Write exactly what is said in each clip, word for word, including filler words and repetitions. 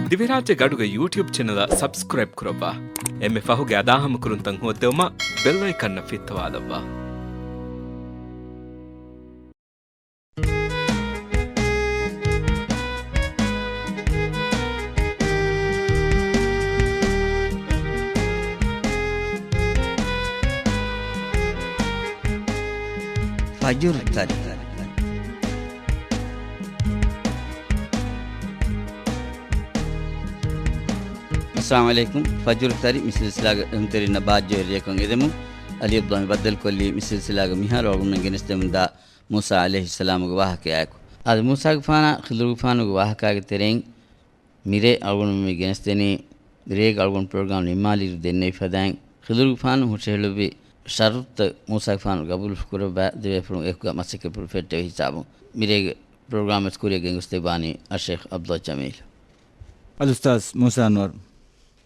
ދިވެހިރާއްޖޭގެ އަޑުގެ ޔޫޓިއުބް ޗެނަލަށް ސަބްސްކްރައިބް ކުރައްވާ. އެންމެ ފަހުގެ އަދާހަމަކުރުންތައް ހޯއްދެވުމަށް ބެލް އައިކަންއަށް ފިއްތަވާލައްވާ. ފަޖުރު ތަރި. އައްސަލާމު ޢަލައިކުމް. ފަޖުރު ތަރި މި ސިލްސިލާގެ އެހުންތެރިންނަށް ބާއްޖަވެރި ރެއަކުން އެދެމުން. އަލީ ޢަބްދުﷲ މި ބައްދަލުކޮށްލީ މި ސިލްސިލާގެ މިހާރު އަޅުގަނޑުމެން ގެނެސްދެމުންދާ މޫސާ ޢަލައިހިއްސަލާމުގެ ވާހަކަޔާއެކު. އާދެ، މޫސާގެފާނާ ޚިޟުރުގެފާނުގެ ވާހަކާގެ ތެރެއިން މިރޭ އަޅުގަނޑުމެން މި ގެނެސްދެނީ، ރޭގަ އަޅުގަނޑު ޕްރޮގްރާމް ނިންމާލިއިރު ދެންނެވި ފަދައިން، ޚިޟުރުގެފާނު ހުށަހެޅުއްވި ޝަރުޠުތައް މޫސާގެފާނު ގަބޫލު ކުރައްވާ ދެބޭފުޅުން އެކުގަ މަސައްކަތްޕުޅު ފެއްޓެވި ހިސާބުން މިރޭގެ ޕްރޮގްރާމް ވެސް ކުރިއަށް ގެންގޮސްދެއްވާނީ އައްޝައިޚް ޢަބްދުﷲ ޖަމީލް. އަލްއުސްތާޛް މޫސާ އަންވަރު.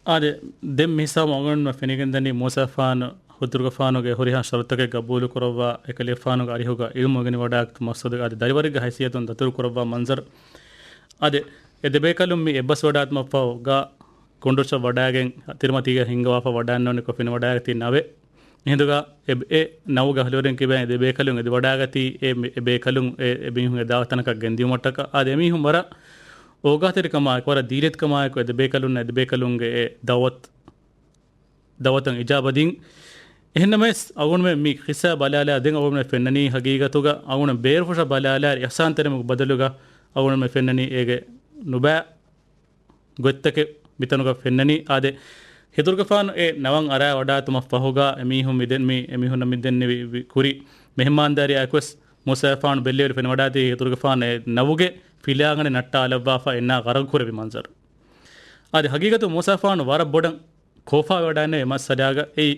އާދެ، ދެން މިހިސާބު އަޅުގަނޑުމެން ފެނިގެންދަނީ މޫސާފާނު ޚިޟުރުގެފާނުގެ ހުރިހާ ޝަރުޠުތަކެއް ގަބޫލު ކުރައްވާ އެކަލޭފާނުގެ އަރިހުގަ ޢިލްމު އުނގެނިވަޑާގަތު މަޤްޞަދުގަ އަދި ދަރިވަރެއްގެ ހައިސިއްޔަތުން ދަތުރު ކުރައްވާ މަންޒަރު. އާދެ، އެ ދެބޭކަލުން މި އެއްބަސްވަޑާގަތުމަށްފަހު ގާ ގޮނޑުއަށް ވަޑާގެން ތިރިމަތީގަ ހިންގަވާފަ ވަޑާންނަވަނިކޮށް ފެނިވަޑާގަތީ ނަވެއް. އެހިނދުގަ އެ، އެ ނަވުގެ އަހުލުވެރިން ކިބައިން އެ ދެބޭކަލުން އެދިވަޑާގަތީ އެ މި-، އެ ބޭކަލުން އެ، އެ މީހުން އެ ދާ ތަނަކަށް ގެންދިއުމަށްޓަކާ. އާދެ، އެމީހުން ވަރަށް އޯގާތެރިކަމާއެކު، ވަރަށް ދީލަތިކަމާއެކު ވަރަށް ދީލަތިކަމާއެކު އެ ދެބޭކަލުން އެ ދައުވަތު، ދައުވަތަށް އިޖާބަ ދިން. އެހެންނަމަވެސް އަޅުގަނޑުމެން މި ޤިއްސާ ބަލާލާ ދެން އަޅުގަނޑުމެން ފެންނަނީ ހަގީގަތުގަ އަޅުގަނޑު ބޭރުފުށަށް ބަލާލާ އިޙްސާންތެރިވުމުގެ ބަދަލުގަ އަޅުގަނޑުމެން ފެންނަނީ އޭގެ ނުބައި ގޮތްތަކެއް މިތަނުގަ ފެންނަނީ. އާދެ، ޚިޟުރުގެފާނު އެ ނަވަށް އަރާ ވަޑާގަތުމަށް ފަހުގަ އެމީހުން މިދެން-، މި-، އެމީހުންނަށް މިދެންނެވި ވި-، ކުރި މެހެމާންދާރީއާއެކުވެސް މޫސާފާނު ބެއްލެވި ފެނިވަޑާގަތީ ޚިޟުރުގެފާނު އެ ނަވުގެ ފިލާގަނޑެއް ނައްޓާލައްވާފަ އެންނާ ޣަރަޤު ކުރެއްވި މަންޒަރު. އާދެ، ޙަޤީޤަތު މޫސާފާނު ވަރަށް ބޮޑަށް ކޯފާވެވަޑައިގެންނެވި މައްސަލާގަ އެއީ،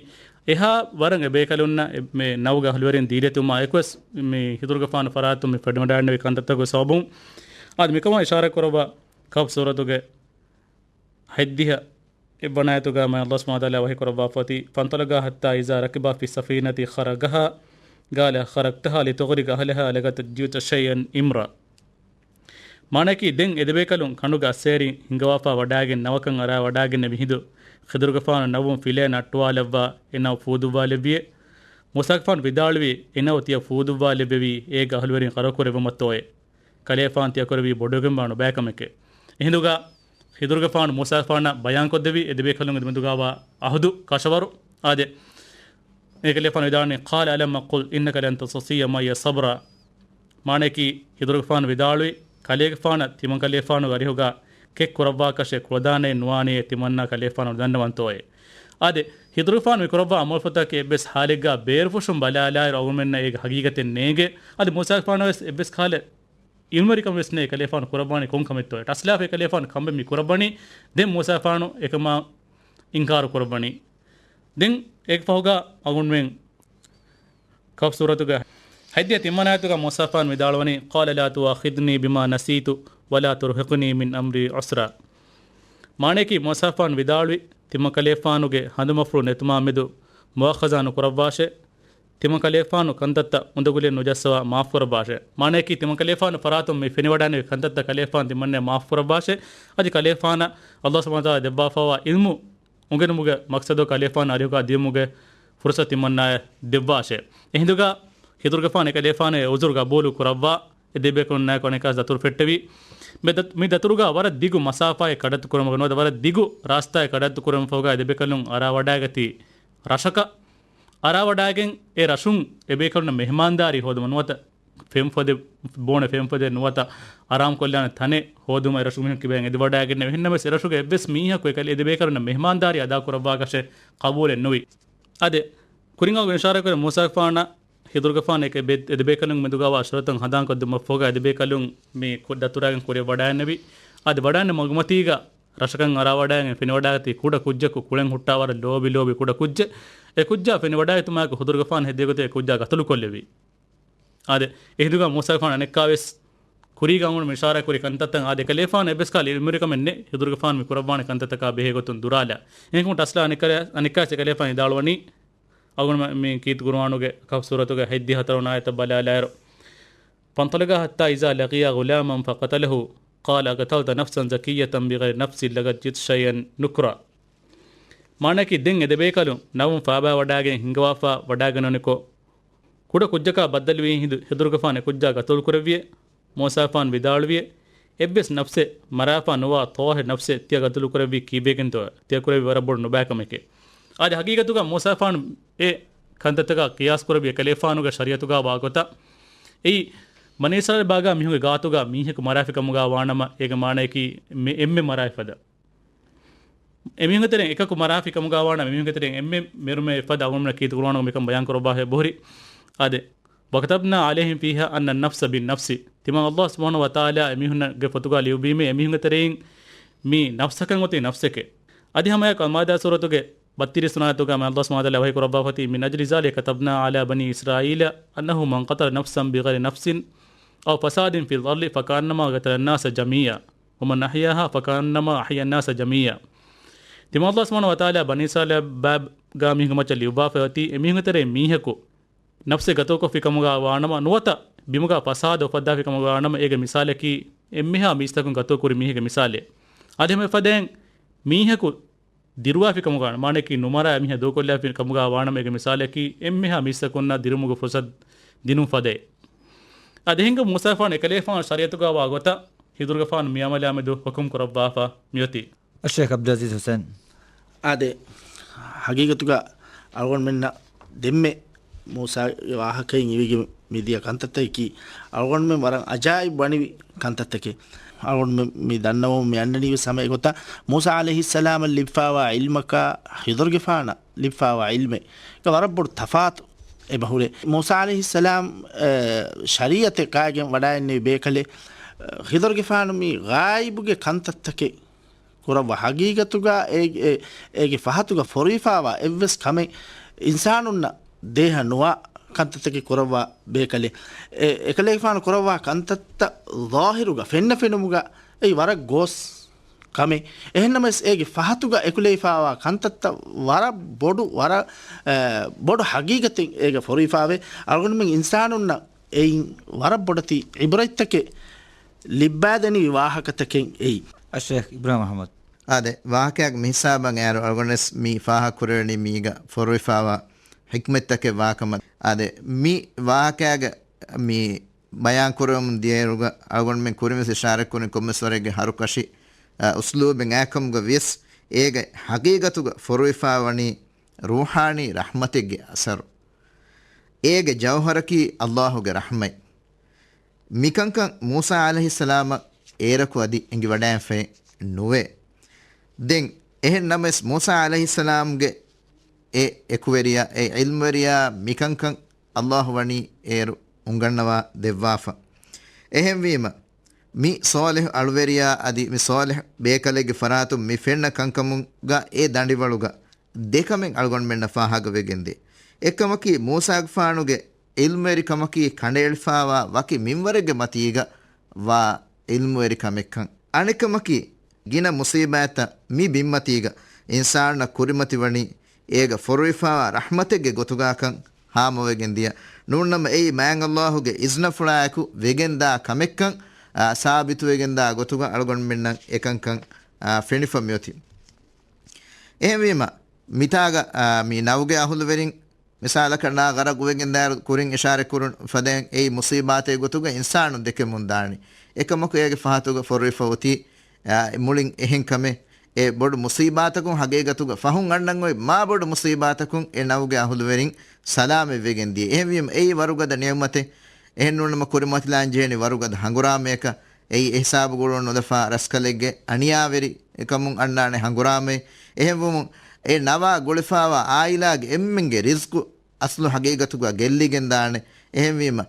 އެހާ ވަރަށް އެބޭކަލުންނަށް އެ-، މެ ނަވުގެ އަހުލުވެރިން ދީލަތިވުމާ އެކުވެސް މި ޚިޟުރުގެފާނު ފަރާތުން މި ފެނިވަޑައިގެންނެވި ކަންތައްތަކުގެ ސަބަބުން. އާދެ، މިކަމާ އިޝާރާތް ކުރައްވާ ކަހްފް ސޫރަތުގެ ހަތްދިހަ އެއްވަނަ އާޔަތުގަ މާތް ﷲ ސުބްޙާނަހޫ ވަތަޢާލާ ވަޙީ ކުރައްވާފައޮތީ، فانطلقا حتى إذا ركبا في السفينة خرقها قال أخرقتها لتغرق أهلها لقد جئت شيئا إمرا. މާނައަކީ، ދެން އެދެބޭކަލުން ކަނޑުގެ އައްސޭރިން ހިނގަވާފަ ވަޑާގެން ނަވަކަށް އަރާ ވަޑާގެންނެވި ހިނދު، ޚިޟުރުގެފާނު ނަވުން ފިލޭ ނައްޓުވާލައްވާ އެ ނަވު ފޫދުއްވާލެއްވިއޭ. މޫސާގެފާނު ވިދާޅުވީ، އެ ނަވު ތިޔަ ފޫދުއްވާލެއްވެވީ، އޭގެ އަހުލުވެރިން ޣަރަޤު ކުރެއްވުމަށްތޯއޭ. ކަލޭފާނު ތިޔަ ކުރެއްވީ ބޮޑުވެގެންވާ ނުބައިކަމެކޭ. އެހިނދުގަ ޚިޟުރުގެފާނު މޫސާގެފާނަށް ބަޔާންކޮށްދެއްވި އެދެބޭކަލުންގެ މެދުގަވާ އަހުދު ކަށަވަރު. އާދެ، އެކަލޭފާނު ވިދާޅުވީ، قال ألم أقل لك إنك لن تستطيع معي صبرا. މާނައަކީ، ޚިޟުރުގެފާނު ވިދާޅުވީ، ކަލޭގެފާނަށް ތިމަންކަލޭފާނުގެ އަރިހުގަ ކެތް ކުރައްވާކަށެއް ކުޅަދާނައެއް ނުވާނެޔޭ ތިމަންނާ ކަލޭފާނު ނުދަންނަވަންތޯއޭ. އާދެ، ޚިޟުރުގެފާނު މި ކުރައްވާ އަމަލުފޮތަކީ އެއްވެސް ޙާލެއްގަ ބޭރުފުށުން ބަލާލާއިރު އަޅުގަނޑުމެންނަށް އޭގެ ޙަޤީޤަތެއް ނޭނގޭ. އަދި މޫސާގެފާނަށް ވެސް އެއްވެސް ކަހަލަ އިލްމުވެރިކަމެއް ވެސް ނެތް، ކަލޭފާނު ކުރައްވާނީ ކޮން ކަމެއްތޯ؟ އެ ޓަސްލާފަ އެ ކަލޭފާނު ކަނބެއް މި ކުރައްވަނީ. ދެން މޫސާފާނު އެކަމާ އިންކާރު ކުރައްވަނީ. ދެން އޭގެ ފަހުގަ އަޅުގަނޑުމެން ކަހްފް ސޫރަތުގެ ހަތްދިހަ ތިންވަނަ އާޔަތުގަ މޫސާފާނު ވިދާޅުވަނީ، قال لا تؤاخذني بما نسيت ولا ترهقني من أمري عسرا. މާނައަކީ މޫސާފާނު ވިދާޅުވި، ތިމަންކަލޭފާނުގެ ހަނދުމަފުޅު ނެތުމާ މެދު މުއާޚަޒާ ނުކުރައްވާށޭ. ތިމަންކަލޭފާނު ކަންތައްތައް އުނދަގުލެއް ނުޖައްސަވާ މާފުކުރައްވާށޭ. މާނައަކީ ތިމަންކަލޭފާނު ފަރާތުން މި ފެނިވަޑައިގެންނެވި ކަންތައްތައް ކަލޭފާނު ތިމަންނައަށް މާފުކުރައްވާށޭ. އަދި ކަލޭފާނަށް ﷲ ސުބްޙާނަހޫ ވަތަޢާލާ ދެއްވާފައިވާ އިލްމު އުނގެނުމުގެ މަޤްޞަދު ކަލޭފާނު އަރިހުގަ ދިޔުމުގެ ފުރުޞަތު ތިމަންނައަށް ދެއްވާށޭ. އެހިނދުގަ ޚިޟުރުގެފާނު އެކަލޭފާނު އެ ޢުޛުރު ޤަބޫލު ކުރައްވާ، އެ ދެބޭކަލުންނާއެކު އަނެއްކާވެސް ދަތުރު ފެއްޓެވި. މި ދަ-، މި ދަތުރުގަ ވަރަށް ދިގު މަސާފާއެއް ކަޑައްތު ކުރުމަކަށް ނުވަތަ ވަރަށް ދިގު ރާސްތާއެއް ކަޑައްތު ކުރުމަށްފަހުގަ އެ ދެބޭކަލުން އަރާވަޑައިގަތީ ރަށަކަށް. އަރާވަޑައިގެން އެ ރަށުން އެބޭކަލުންނަށް މެހެމާންދާރީ ހޯދުމަށް ނުވަތަ ފެންފޮދެއް، ބޯނެ ފެންފޮދެއް ނުވަތަ އަރާމްކޮށްލާނެ ތަނެއް ހޯދުމަށް އެ ރަށު މީހުން ކިބައިން އެދިވަޑައިގެންނެވި. އެހެންނަމަވެސް އެ ރަށުގެ އެއްވެސް މީހަކު އެކަލޭ އެ ދެބޭކަލުންނަށް މެހެމާންދާރީ އަދާކުރައްވާކަށެއް ޤަބޫލެއް ނުވި. އާދެ، ކުރިން އަޅުގަނޑު އިޝާރާތްކުރި މޫސާގެފާނަށް ޚިޟުރުގެފާނު އެ ބެ-، އެ ދެބޭކަލުން މެދުގަވާ ޝަރުޠުތައް ހަނދާންކޮށްދިނުމަށްފަހުގަ އެ ދެބޭކަލުން މި ކު-، ދަތުރާގެން ކުރިއަށް ވަޑައިގެންނެވި. އަދި ވަޑައިގެންނެވުމުގެ މަތީގަ ރަށަކަށް އަރާވަޑައިގެން ފެނިވަޑައިގަތީ ކުޑަ ކުއްޖަކު ކުޅެން ހުއްޓާ ވަރަށް ލޯބި ލޯބި ކުޑަ ކުއްޖެއް. އެ ކުއްޖާ ފެނިވަޑައިގަތުމާއެކު ޚިޟުރުގެފާނު ހެއްދެވި ގޮތުން އެ ކުއްޖާ ގަތުލުކޮށްލެވި. އާދެ، އެހިނދުގަ މޫސާގެފާނު އަނެއްކާވެސް ކުރީގަ އަޅުގަނޑު އިޝާރާތްކުރި ކަންތައްތައް އާދެ، އެކަލޭފާނު އެއްވެސް ކަހަލަ އިލްމުވެރިކަމެއް ނެތް ޚިޟުރުގެފާނު މި ކުރައްވާނެ ކަންތައްތަކާ ބެހޭ ގޮތުން ދުރާލާ. އެހެންކަމުން ޓަސްލާ އަނެއްކާ-، އަނެއްކާވެސް އެކަލޭފާނު ވިދާޅުވަނީ، އަޅުގަނޑު މި ކީރިތި ޤުރުއާނުގެ ކަހްފް ސޫރަތުގެ ހަތްދިހަ ހަތަރުވަނަ އާޔަތަށް ބަލާލާއިރު، فانطلقا حتى إذا لقيا غلاما فقتله قال أقتلت نفسا زكية بغير نفس لقد جئت شيئا نكرا. މާނައަކީ، ދެން އެ ދެބޭކަލުން ނަވުން ފާބާވަޑާގެން ހިންގަވާފާ ވަޑާގަންނަނިކޮށް، ކުޑަ ކުއްޖަކާ ބައްދަލުވީ ހިނދު ހިދުރުގެފާނު އެ ކުއްޖާ ގަތުލުކުރެއްވިއޭ. މޫސާފާނު ވިދާޅުވިއޭ، އެއްވެސް ނަފްސެއް މަރާފާ ނުވާ ޠާހިރު ނަފްސެއް ތިޔަ ގަތުލުކުރެއްވީ ކީއްވެގެންތޯ؟ ތިޔަ ކުރެއްވީ ވަރަށް ބޮޑު ނުބައިކަމެކޭ. އާދެ، ހަގީގަތުގަ މޫސާފާނު އެ ކަންތައްތަކާ ޤިޔާސް ކުރެއްވި އެކަލޭފާނުގެ ޝަރީޢަތުގަ ވާ ގޮތަށް، އެއީ ބަނީ އިސްރާއީލް ބާގާ މީހުންގެ ގާތުގަ މީހަކު މަރާފި ކަމުގަ ވާނަމަ، އޭގެ މާނައަކީ މި އެންމެ މަރާ އެފަދަ. އެމީހުންގެ ތެރެއިން އެކަކު މަރާފި ކަމުގަ ވާނަމަ، އެމީހުންގެ ތެރެއިން އެންމެ މެރުމެ އެފަދަ. އަޅުގަނޑުމެންނަށް ކީރިތި ޤުރުއާނުގަ މިކަން ބަޔާން ކުރައްވާފައި ބުހުރި. އާދެ، وكتبنا عليهم فيها أن النفس بالنفس. ތިމާ ﷲ ސުބްޙާނަހޫ ވަތަޢާލާ އެމީހުންގެ ފޮތުގަ ލިޔުއްވީމޭ، އެމީހުންގެ ތެރެއިން މި ނަފްސަކަށް އޮތީ ނަފްސެކޭ. އަދި ހަމައެއާއެކު އަލްމާއިދާ ސޫރަތުގެ ބައްތިރީސް ވަނަ އާޔަތުގަ މި ﷲ ސުބްޙާނަހޫ ވަތަޢާލާ ވަޙީ ކުރައްވާފައި، من أجل ذلك كتبنا على بني إسرائيل أنه من قتل نفسا بغير نفس أو فساد في الأرض فكأنما قتل الناس جميعا ومن أحياها فكأنما أحيا الناس جميعا. ތިމާ ﷲ ސުބްޙާނަހޫ ވަތަޢާލާ ބަނީ އިސްރާއީލް ބާގާ މީހުންގެ މައްޗަށް ލިޔުއްވާފައި އޮތީ، އެމީހުންގެ ތެރެއިން މީހަކު ނަފްސެއް ގަތުކޮށްފި ކަމުގަ ވާނަމަ، ނުވަތަ ބިމުގަ ފަސާދަ އުފައްދާފި ކަމުގަ ވާނަމަ، އޭގެ މިސާލަކީ އެންމެހާ މީސްތަކުން ގަތުކުރި މީހެއްގެ މިސާލެއް. އަދި ހަމަ އެފަދައިން މީހަކު ދިރުވާފި ކަމުގަ، މާނައަކީ ނުމަރާ މީހާ ދޫކޮށްލާފި ކަމުގަ ވާނަމަ، އޭގެ މިސާލަކީ އެންމެހާ މީސްތަކުންނަށް ދިރުމުގެ ފުރުސަތު ދިނުން ފަދައިން. އަދި އެހެންކަމުން މޫސާފާނު އެކަލޭފާނު ޝަރީޢަތުގަ ވާ ގޮތަށް ހިދުރުގެފާނު މި އަމަލާމެދު ޙުކުމް ކުރައްވާފަ މިއޮތީ. އައްޝޭޚް ޢަބްދުލް ޢަޒީޒް ޙުސައިން. އާދެ، ޙަޤީޤަތުގަ އަޅުގަނޑުމެންނަށް ދެންމެ މޫސާގެ ވާހަކައިން އިވިގެން މިދިޔަ ކަންތައްތަކަކީ އަޅުގަނޑުމެން ވަރަށް ޢަޖާއިބު ވަނިވި ކަންތައްތަކެއް. އަޅުގަނޑުމެން މި ދަންނަވަމުން މި އަންނަނީވެސް ހަމަ އެގޮތަށް މޫސާ ޢަލައިހިއްސަލާމަށް ލިބިފާވާ ޢިލްމަކާ ހިދުރުގެފާނަށް ލިބިފާވާ ޢިލްމެއް ވަރަށް ބޮޑު ތަފާތު އެބަ ހުރޭ. މޫސާ ޢަލައިހިއްސަލާމް، އެ، ޝަރީޢަތެއް ކާގެން ވަޑައިންނެވި ބޭކަލެއް، އެ، ހިދުރުގެފާނު މި ޣާއިބުގެ ކަންތައްތަކެއް ކުރައްވާ ހަގީގަތުގަ އޭ، އޭ، އޭގެ ފަހަތުގަ ފޮރުވިފާވާ އެއްވެސް ކަމެއް އިންސާނުންނަށް ދޭހަ ނުވާ ކަންތައްތަކެއް ކުރައްވާ ބޭކަލެއް. އެ، އެކަލޭގެފާނު ކުރައްވާ ކަންތައްތައް ޒާހިރުގަ ފެންނަ ފެނުމުގަ އެއީ ވަރަށް ގޯސް ކަމެއް. އެހެންނަމަވެސް އޭގެ ފަހަތުގަ އެކުލެވިފާވާ ކަންތައްތައް ވަރަށް ބޮޑު، ވަރަށް، އެ، ބޮޑު ހަގީގަތެއް އޭގަ ފޮރުވިފާވޭ. އަޅުގަނޑުމެން އިންސާނުންނަށް އެއިން ވަރަށް ބޮޑެތި ޢިބްރަތްތަކެއް ލިއްބާދެނިވި ވާހަކަތަކެއް އެއީ. އައްޝޭޚް އިބްރާހިމް އަޙްމަދު. އާދެ، ވާހަކައިގެ މި ހިސާބަށް އޭރު އަޅުގަނޑުވެސް މި ފާހަގަކުރެވެނީ މީގަ ފޮރުވިފާވާ ޙިކްމަތްތަކެއް ވާކަމަށް. އާދެ، މި ވާހަކައިގަ މި ބަޔާންކުރެވެމުން ދިޔައިރުގަ އަޅުގަނޑުމެން ކުރިންވެސް އިޝާރަތްކުރިން ކޮންމެސް ވަރެއްގެ ހަރުކަށި، އަ، އުސްލޫބެއް އާކަމުގަ ވިޔަސް، އޭގެ ހަގީގަތުގަ ފޮރުވިފާވަނީ ރޫޙާނީ ރަޙްމަތެއްގެ އަސަރު. އޭގެ ޖައުހަރަކީ ﷲ ގެ ރަޙްމަތް. މިކަންކަން މޫސާ ޢަލައިހިއްސަލާމަށް އޭރަކު އަދި އެނގިވަޑައިފައެއް ނުވޭ. ދެން އެހެން ނަމަވެސް، މޫސާ ޢަލައިހިއްސަލާމްގެ އެ އެކުވެރިޔާ، އެ ޢިލްމުވެރިޔާ މިކަންކަން ﷲ ވަނީ އޭރު އުނގަންނަވާ ދެއްވާފަ. އެހެންވީމަ، މި ޞާލިޙު އަޅުވެރިޔާ އަދި މި ޞާލިޙު ބޭކަލެއްގެ ފަރާތުން މި ފެންނަ ކަންކަމުގަ އެ ދަނޑިވަޅުގަ ދެކަމެއް އަޅުގަނޑުމެންނަށް ފާހަގަވެގެންދޭ. އެއްކަމަކީ، މޫސާގެފާނުގެ ޢިލްމުވެރިކަމަކީ ކަނޑައެޅިފާވާ ވަކި މިންވަރެއްގެ މަތީގަ ވާ ޢިލްމުވެރިކަމެއްކަން. އަނެއްކަމަކީ، ގިނަ މުޞީބާތްތައް މި ބިންމަތީގަ އިންސާނުންނަށް ކުރިމަތިވަނީ އޭގަ ފޮރުވިފާވާ ރަޙްމަތެއްގެ ގޮތުގާކަން ހާމަވެގެން ދިޔަ. ނޫންނަމަ އެއީ މާތް ﷲ ގެ އިޒްނަފުޅާއެކު ވެގެންދާ ކަމެއްކަން، އާ، ސާބިތުވެގެންދާ ގޮތުގަ އަޅުގަނޑުމެންނަށް އެކަންކަން، އާ، ފެނިފަ މިއޮތީ. އެހެންވީމަ، މިތާގަ، އާ، މި ނަވުގެ އަހުލުވެރިން މިސާލަކަށް ނާ ޣަރަޤުވެގެންދާއިރު ކުރިން އިޝާރަތްކުރުން ފަދައިން އެއީ މުޞީބާތެއް ގޮތުގަ އިންސާނުން ދެކެމުން ދާނީ. އެކަމަކު އޭގެ ފަހަތުގަ ފޮރުވިފަ އޮތީ، އާ، މުޅިން އެހެން ކަމެއް. އެ ބޮޑު މުޞީބާތަކުން ހަގީގަތުގަ ފަހުން އަންނަން އޮތް މާ ބޮޑު މުޞީބާތަކުން އެ ނަވުގެ އަހުލުވެރިން ސަލާމަތްވެގެން ދިޔަ. އެހެންވީމަ އެއީ ވަރުގަދަ ނިޢުމަތެއް. އެހެންނޫނަމަ ކުރިމަތިލާން ޖެހެނީ ވަރުގަދަ ހަނގުރާމަޔަކަށް. އެއީ އެހިސާބު ގުޅުން ނުލަފާ ރަސްކަލެއްގެ އަނިޔާވެރި ކަމުން އަންނާނެ ހަނގުރާމައެއް. އެހެންވުމުން އެ ނަވާ ގުޅިފާވާ އާއިލާގެ އެންމެންގެ ރިޒްޤު އަސްލު ހަގީގަތުގަ ގެއްލިގެންދާނެ. އެހެންވީމަ،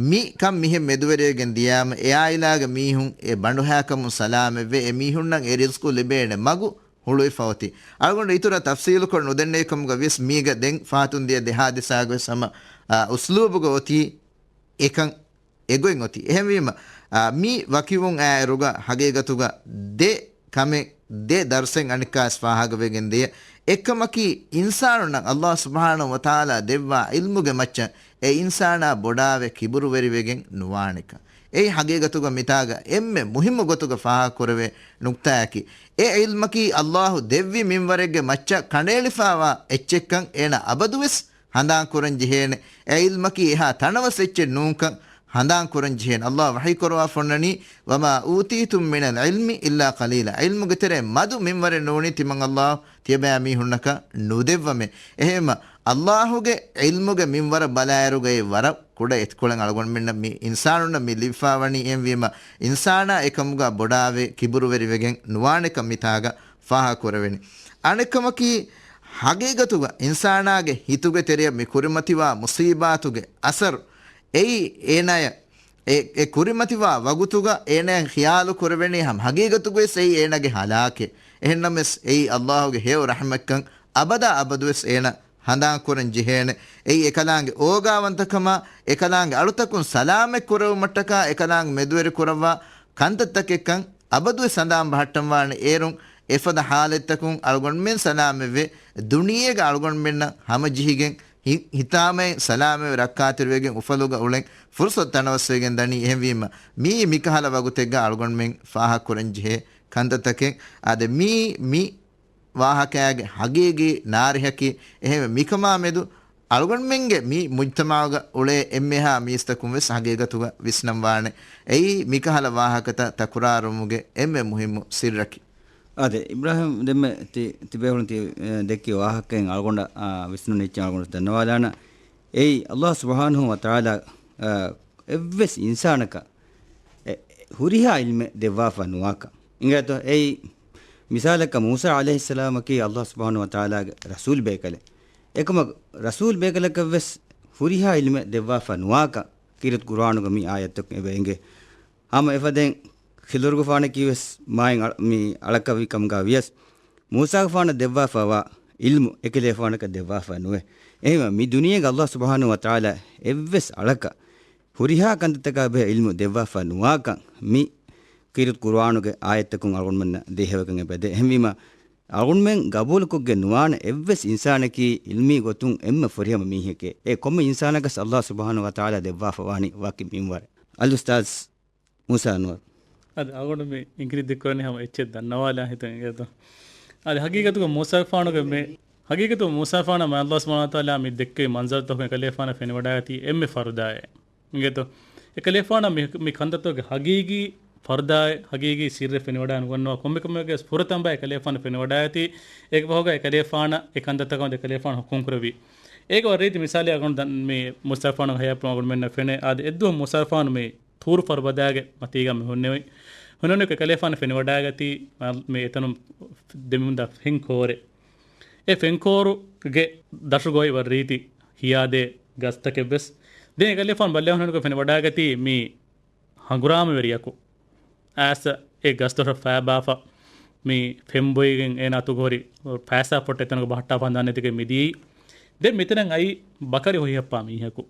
މި ކަން މިހެން މެދުވެރިވެގެން ދިޔާމަ، އެ އާއިލާގެ މީހުން އެ ބަނޑުހާކަމުން ސަލާމަތްވެ، އެ މީހުންނަށް އެ ރިޒްޤު ލިބޭނެ މަގު ހުޅުވިފަ އޮތީ. އަޅުގަނޑު އިތުރަށް ތަފްސީލުކޮށް ނުދެންނެވިކަމުގަ ވިޔަސް މީގަ ދެން ފަހަތުން ދިޔަ ދެ ހާދިސާގަ ވެސް ހަމަ، އާ، އުސްލޫބުގަ އޮތީ އެކަން އެގޮތް އޮތީ. އެހެންވީމަ، އާ، މި ވަކިވުން އާއިރުގަ ހަގީގަތުގަ ދެ ކަމެއް، ދެ ދަރުސެއް އަނެއްކާވެސް ފާހަގަވެގެން ދިޔަ. އެއްކަމަކީ، އިންސާނުންނަށް ﷲ ސުބްޙާނަހޫ ވަތަޢާލާ ދެއްވާ ޢިލްމުގެ މައްޗަށް އެ އިންސާނާ ބޮޑާވެ ކިބުރުވެރިވެގެން ނުވާނެކަން. އެއީ ހަގީގަތުގަ މިތާގަ އެންމެ މުހިއްމު ގޮތުގަ ފާހަގަކުރެވޭ ނުކްތާއަކީ، އެ ޢިލްމަކީ ﷲ ދެއްވި މިންވަރެއްގެ މައްޗަށް ކަނޑައެޅިފާވާ އެއްޗެއްކަން އޭނަ އަބަދުވެސް ހަނދާންކުރަން ޖެހޭނެ. އެ ޢިލްމަކީ އެހާ ތަނަވަސް އެއްޗެއް ނޫންކަން ހަނދާންކުރަން ޖެހޭނެ. ﷲ ވަޙީކުރައްވާފަ އޮންނަނީ، "وما أوتيتم من العلم إلا قليلا." ޢިލްމުގެ ތެރޭ މަދު މިންވަރެއް ނޫނީ ތިމަން ﷲ ތިޔަބައިމީހުންނަކަށް ނުދެއްވަމޭ. އެހެންމަ، ﷲ ގެ ޢިލްމުގެ މިންވަރަށް ބަލާއިރުގައި ވަރަށް ކުޑަ އެތިކޮޅެއް އަޅުގަނޑުމެންނަށް މި އިންސާނުންނަށް މި ލިބިފާވަނީ. އެހެންވީމަ، އިންސާނާ އެކަމުގަ ބޮޑާވެ ކިބުރުވެރިވެގެން ނުވާނެކަން މިތާގަ ފާހަގަކުރެވެނީ. އަނެއްކަމަކީ، ހަގީގަތުގަ އިންސާނާގެ ހިތުގެ ތެރެއަށް މި ކުރިމަތިވާ މުޞީބާތުގެ އަސަރު އެއީ އޭނާޔަށް އެ، އެ ކުރިމަތިވާ ވަގުތުގަ އޭނާ ޚިޔާލު ކުރެވެނީ ހަމަ ހަގީގަތުގައި އެއީ އޭނާގެ ހަލާކެއް. އެހެންނަމަވެސް އެއީ ﷲ ގެ ހެޔޮ ރަޙްމަތްކަން އަބަދާ އަބަދުވެސް އޭނާ ހަނދާންކުރަން ޖެހޭނެ. އެއީ އެކަލާނގެ އޯގާވަންތަކަމާ، އެކަލާނގެ އަޅުތަކުން ސަލާމަތް ކުރެވުމަށްޓަކާ، އެކަލާނގެ މެދުވެރި ކުރައްވާ ކަންތައްތަކެއްކަން އަބަދުވެސް ހަނދާން ބަހައްޓަންވާނެ. އޭރުން އެފަދަ ޙާލަތްތަކުން އަޅުގަނޑުމެން ސަލާމަތްވެ، ދުނިޔޭގަ އަޅުގަނޑުމެންނަށް ހަމަޖެހިގެން ހި-، ހިތާމައިން ސަލާމަތްވެ ރައްކާތެރިވެގެން އުފަލުގަ އުޅެން ފުރުޞަތު ތަނަވަސްވެގެން ދަނީ. އެހެންވީމަ، މީ މިކަހަލަ ވަގުތެއްގަ އަޅުގަނޑުމެން ފާހަގަކުރަން ޖެހޭ ކަންތައްތަކެއް. އާދެ، މީ، މި ވާހަކައިގެ ހަގީގީ ނާރެހަކީ. އެހެންވެ، މިކަމާ މެދު އަޅުގަނޑުމެންގެ މި މުޖްތަމަޢުގަ އުޅޭ އެންމެހާ މީސްތަކުން ވެސް ހަގީގަތުގަ ވިސްނަންވާނެ. އެއީ މިކަހަލަ ވާހަކަތައް ތަކުރާރުވުމުގެ އެންމެ މުހިއްމު ސިއްރަކީ. އާދެ، އިބްރާހިމް، ދެންމެ ތި، ތިބޭފުޅުން ތި، އެ، ދެއްކި ވާހަކައިން އަޅުގަނޑަށް، އާ، ވިސްނުނު އެއްޗެއް އަޅުގަނޑު ދަންނަވާލާނަ. އެއީ، ﷲ ސުބްޙާނަހޫ ވަތަޢާލާ، އާ، އެއްވެސް އިންސާނަކަށް އެ، ހުރިހާ ޢިލްމެއް ދެއްވާފަ ނުވާކަން. އިނގޭތޯ؟ އެއީ، މިސާލަކަށް މޫސާ ޢަލައިހިއްސަލާމަކީ ﷲ ސުބްޙާނަހޫ ވަތަޢާލާގެ ރަސޫލު ބޭކަލެއް. އެކަމަކު، ރަސޫލު ބޭކަލަކަށްވެސް ހުރިހާ ޢިލްމެއް ދެއްވާފަ ނުވާކަން ކީރިތި ޤުރުއާނުގަ މި އާޔަތްތަކުން އެބަ އެނގޭ. ހަމަ އެފަދައިން ޚިޟުރުގެފާނަކީވެސް މާތް އަޅ-، މި އަޅަކަށްވި ކަމުގަ ވިޔަސް، މޫސާގެފާނަށް ދެއްވާފަވާ ޢިލްމު އެކަލޭފާނަކަށް ދެއްވާފަ ނުވޭ. އެހެންވެ، މި ދުނިޔޭގަ ﷲ ސުބްޙާނަހޫ ވަތަޢާލާ އެއްވެސް އަޅަކަށް ހުރިހާ ކަންތައްތަކާ ބެހޭ ޢިލްމު ދެއްވާފަ ނުވާކަން މި ކީރިތި ޤުރުއާނުގެ އާޔަތްތަކުން އަޅުގަނޑުމެންނަށް ދޭހަވެގެން އެބަދޭ. އެހެންވީމަ، އަޅުގަނޑުމެން ގަބޫލުކޮށްގެން ނުވާނެ އެއްވެސް އިންސާނަކީ ޢިލްމީ ގޮތުން އެންމެ ފުރިހަމަ މީހެކޭ. އެ ކޮންމެ އިންސާނަކަސް ﷲ ސުބްޙާނަހޫ ވަތަޢާލާ ދެއްވާފަވާނީ ވަކި މިންވަރެއް. އަލްއުސްތާޛް މޫސާ އަންވަރު. އަދި އަޅުގަނޑު މި އިނގިރި ދެއްކުވަނީ ހަމަ އެއްޗެއް ދަންނަވާލާ ހިތުން އިނގޭތޯ. އަދި ހަގީގަތުގަ މޫސާގެފާނުގެ މި، ހަގީގަތުގަ މޫސާގެފާނަށް މާތް ﷲ ސުބްޙާނަހޫ ވަތަޢާލާ މި ދެއްކެވި މަންޒަރުތަކުން އެކަލޭފާނަށް ފެނިވަޑައިގަތީ އެންމެ ފަރުދާއެއް. އިނގޭތޯ؟ އެކަލޭފާނަށް މި، މި ކަންތައްތަކުގެ ހަގީގީ ފަރުދާއެއް، ހަގީގީ ސިއްރެއް ފެނިވަޑައި ނުގަންނަވާ، ކޮންމެ ކަމެއްގެ ފުރަތަމަ އެކަލޭފާނަށް ފެނިވަޑައިގަތީ، އޭގެ ފަހުގަ އެކަލޭފާނަށް އެ ކަންތައްތަކަށް އެކަލޭފާނު ޙުކުމް ކުރެއްވީ. އޭގެ ވަރަށް ރީތި މިސާލެއް އަޅުގަނޑު ދަން-، މި މޫސާގެފާނުގެ ޙަޔާތްޕުޅުން އަޅުގަނޑުމެންނަށް ފެނޭ. އާދެ، އެއްދުވަހު މޫސާގެފާނު މި ޠޫރު ފަރުބަދާގެ މަތީގަ މި ހުންނެވި. ހުންނެވި އެކަލޭފާނު ފެނިވަޑައިގަތީ މި އެތަނުން ދެމިވުންދާ ފެން ކޯރެއް. އެ ފެންކޯރުގެ ދަށުގައި ވަރަށް ރީތި ހިޔާދޭ ގަސްތަކެއްވެސް. ދެން އެކަލޭފާނު ބަލާ ހުންނެވި ފެނިވަޑައިގަތީ މި ހަނގުރާމަވެރިޔަކު އައިސް އެ ގަސްދޮށަށް ފައިބާފަ މި ފެންބޮއިގެން އޭނާ އަތުގަ ހުރި ފައިސާ ފޮއްޓެއް އެތަނުގަ ބަހައްޓާފަ ހަނދާން ނެތިގެން މިދިޔައީ. ދެން މިތަނަށް އައީ ބަކަރި ހުއިހައްޕާ މީހަކު.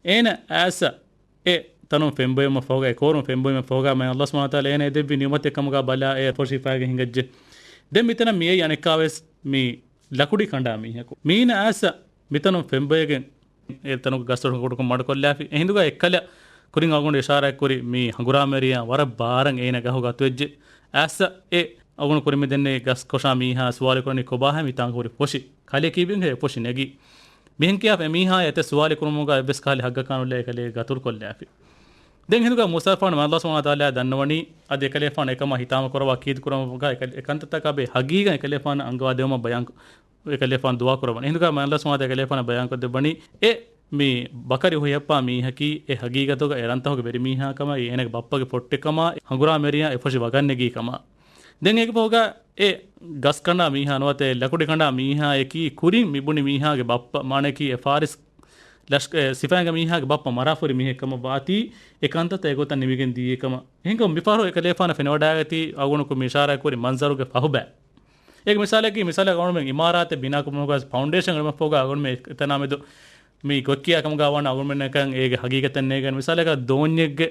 އޭނަ އައިސް އެ ތަނުން ފެންބޮއެމަ ފަހުގަ، އެ ކޯރުން ފެންބޮއެމަ ފަހުގަ މާތް ﷲ ސުބްޙާނަހޫ ވަތަޢާލާ އޭނަ އެދެއްވި ނިޢުމަތެއް ކަމުގަ ބަލާ އެ ފޮށިފައިގެން ހިނގައްޖެ. ދެން މިތަނަށް މިއައީ އަނެއްކާވެސް މި ލަކުޑި ކަނޑާ މީހަކު. މީނަ އައިސް މިތަނުން ފެންބޮއެގެން އެ ތަނުގެ ގަސްތޮށު ކުޑަކޮށް މަޑުކޮށްލާފި. އެހިނދުގަ އެއްކަލަ ކުރިން އަޅުގަނޑު އިޝާރާތް ކުރި މި ހަނގުރާމަވެރިޔާ ވަރަށް ބާރަށް އޭނަ ގަހުގަ އަތުވެއްޖެ. އައިސް އެ އަޅުގަނޑު ކުރިން މި ދެންނެވި ގަސްކޮށާ މީހާ ސުވާލު ކުރަނީ ކޮބާހޭ މިތާނގަ ހުރި ފޮށި؟ ކަލޭ ކީއްވެގެން ހޭ ފޮށި ނެގީ؟ މިހެން ކިޔާފަ އެމީހާ އެތައް ސުވާލެއް ކުރުމުގަ އެއްވެސް ކަހަލަ ހައްގަކާ ނުލާ އެކަލޭ ގަތުރުކޮށްލާފި. ދެން އެހިނދުގަ މޫސާގެފާނު މާތް ﷲ ސުބްޙާނަހޫ ވަތަޢާލާ ދަންނަވަނީ އަދި އެކަލޭފާނު އެކަމާ ހިތާމަ ކުރައްވާ ކީރިތި ކުރައްވާ އެކަ-، އެ ކަންތައްތަކާ ބެހޭ ހަގީގަތް އެކަލޭފާނަށް އަންގަވާ ދެވުމަށް ބަޔާން ކު-، އެކަލޭފާނު ދުޢާ ކުރައްވަނީ. އެހިނދުގަ މާތް ﷲ ސުބްޙާނަހޫ ވަތަޢާލާ އެކަލޭފާނަށް ބަޔާންކޮށްދެއްވަނީ އެ މި ބަކަރި ހުއިހައްޕާ މީހަކީ އެ ހަގީގަތުގަ އެ ރަންތަކުގެ ވެރިމީހާ ކަމާ، އޭނަގެ ބައްޕަގެ ފޮއްޓެއް ކަމާ، ހަނގުރާމަވެރިޔާ އެ ފޮށި ވަގަށް ނެގީ ކަމާ. ދެން އޭގެ ފަހުގަ އެ ގަސް ކަނޑާ މީހާ ނުވަތަ އެ ލަކުޑި ކަނޑާ މީހާއަކީ ކުރިން މި ބުނި މީހާގެ ބައްޕަ، މާނައަކީ އެ ފާރިސް ލަޝް-، އެ ސިފައިންގެ މީހާގެ ބައްޕަ މަރާފަ ހުރި މީހެއް ކަމަށް ވާތީ، އެ ކަންތައްތައް އެގޮތަށް ނިމިގެން ދިޔައީ ކަމަށް. އެހެންކަމުން މިފަހަރު އެކަލޭފާނަށް ފެނިވަޑައިގަތީ އަޅުގަނޑު މި އިޝާރާތް ކުރި މަންޒަރުގެ ފަހުބައި. އޭގެ މިސާލަކީ، މިސާލަކަށް އަޅުގަނޑުމެން އިމާރާތެއް ބިނާކުރުމުގަ ފައުންޑޭޝަން އެޅުމަށްފަހުގަ އަޅުގަނޑުމެން އެތަނާ މެދު މި ގޮތްކިޔާ ކަމުގަ ވާނަމަ އަޅުގަނޑުމެންނަކަށް އޭގެ ހަގީގަތެއް ނޭގަން. މިސާލަކަށް ދޯންޏެއްގެ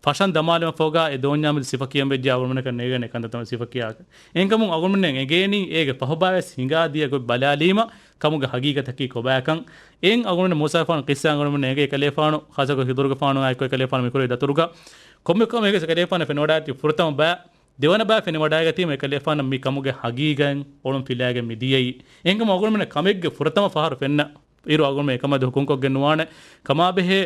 ފަށަން ދަމާލުމަށްފަހުގަ އެ ދޯންޏާ މެދު ސިފަކިޔަން ވެއްޖެ އަޅުގަނޑުމެންނަކަށް ނޭގަން އެ ކަންތައް ތަމަ ސިފަކިޔާކަށް. އެހެންކަމުން އަޅުގަނޑުމެން އެނގޭނީ އޭގެ ފަހުބައިވެސް ހިނގާ ދިޔަ ގޮތް ބަލާލީމަ، ކަމުގެ ހަގީގަތަކީ ކޮބާކަން. އެއިން އަޅުގަނޑު މޫސާގެފާނު ޤިއްސާ އަޅުގަނޑުމެން އެނގޭ އެކަލޭފާނު ޚާއްޞަކޮށް ޚިޟުރުގެފާނުއާ އެއްކޮށް އެކަލޭފާނު މިކުރެވި ދަތުރުގަ ކޮންމެ ކަމެއް އެކަލޭފާނަށް ފެނިވަޑާއިތީ ފުރަތަމަ ބައި، ދެވަނަ ބައި ފެނިވަޑާގަތީމަ އެކަލޭފާނަށް މި ކަމުގެ ހަގީގަތް އޮޅުން ފިލާގެން މި ދިޔައީ. އެހެންކަމުން އަޅުގަނޑުމެންނަށް ކަމެއްގެ ފުރަތަމަ ފަހަރު ފެންނަ އިރު އަޅުގަނޑުމެން އެކަމާ ދެ ހުކުމްކޮށްގެން ނުވާނެ. ކަމާބެހޭ